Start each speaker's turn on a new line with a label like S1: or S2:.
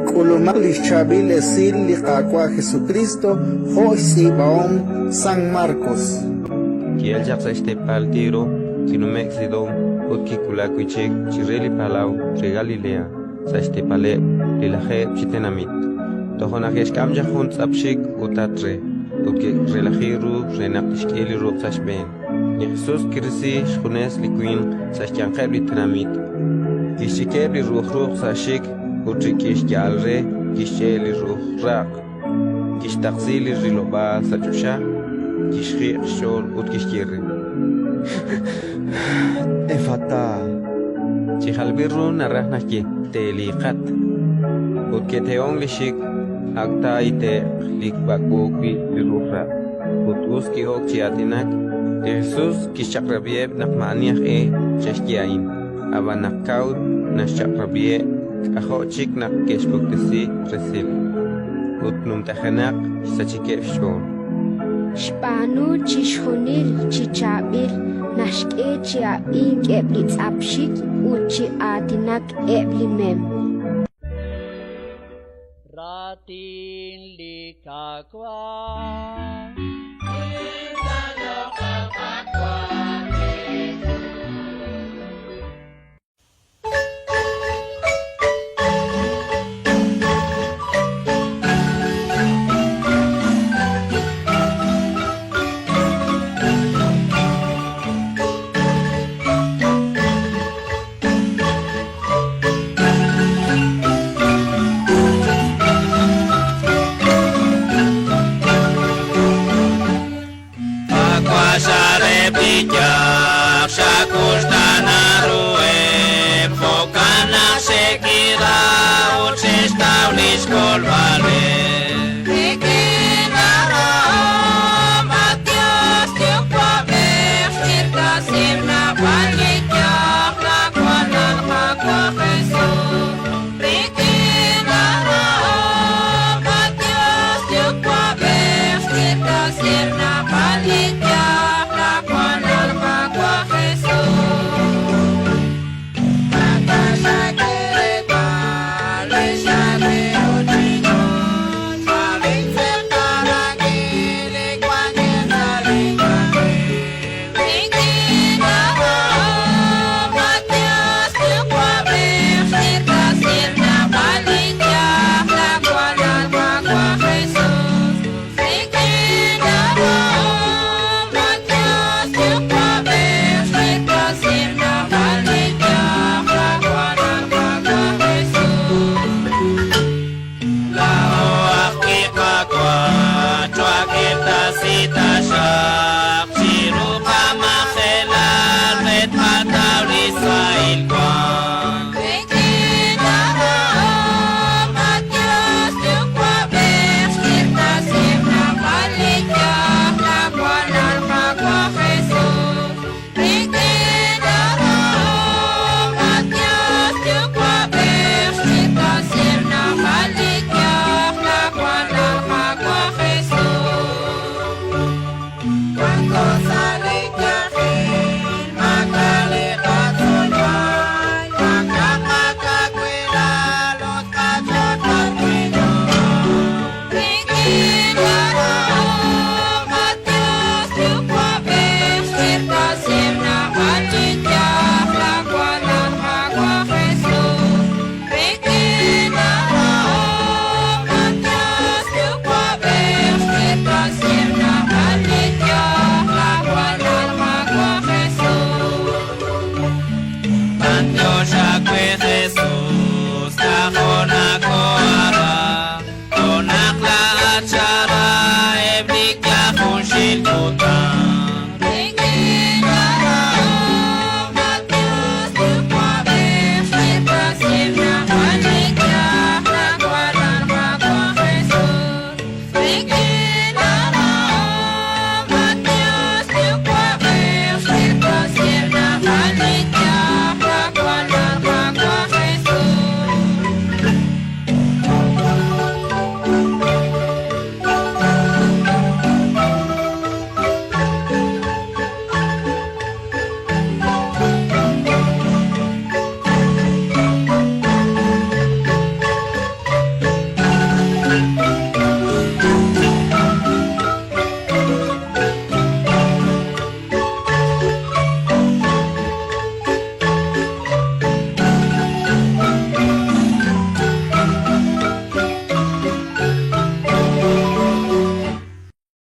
S1: K'ulumaq li xChaab'il Esil li Qaawa' Jesukriist jo' xtz'iib'ahom San Markos.
S2: Ki'elk chaq sa' xteepal Tiro, kinume'k Sidón ut kiwulak wi' chik chire li palaw re Galilea, sa' xteepaleb' li Lajeeb' chi Tenamit. Toja' naq ke'xk'am chaq jun tz'ap xik ut tat re, ut ke'relaji ru re naq tixk'e li ruq' sa' xb'een. Li Jesus kirisi xjunes li winq sa' xyanqeb' li tenamit, kixch'ikeb' li ru'uj ruq' sa' xxik ut rik'in xya'al re kixch'e' li ru'uj raq', kixtaqsi li rilob'aal sa' choxa, kixjiq' xch'ool ut kixye re: Efatá. Chi jalb'il ru naraj naxye: Teeliiqat. Ut ke'tehonk li xik, ak taahite'q li b'ak'b'o wi' li ru'uj raq', ut us ki'ok chi aatinak. Li Jesus kixchaq'rab'iheb' naq maa'ani aj e che'xye a'in, ab'an naq kaw naxchaq'rab'iheb', k'ajo' chik naq ke'xpuktesi resil, ut numtajenaq xsachikeb' xch'ool.
S3: Xb'aanu chixjunil chi chaab'il, naxk'e chi ab'ink eb' li tz'ap xik ut chi aatinak eb' li mem.
S4: Raatin li Qaawa'.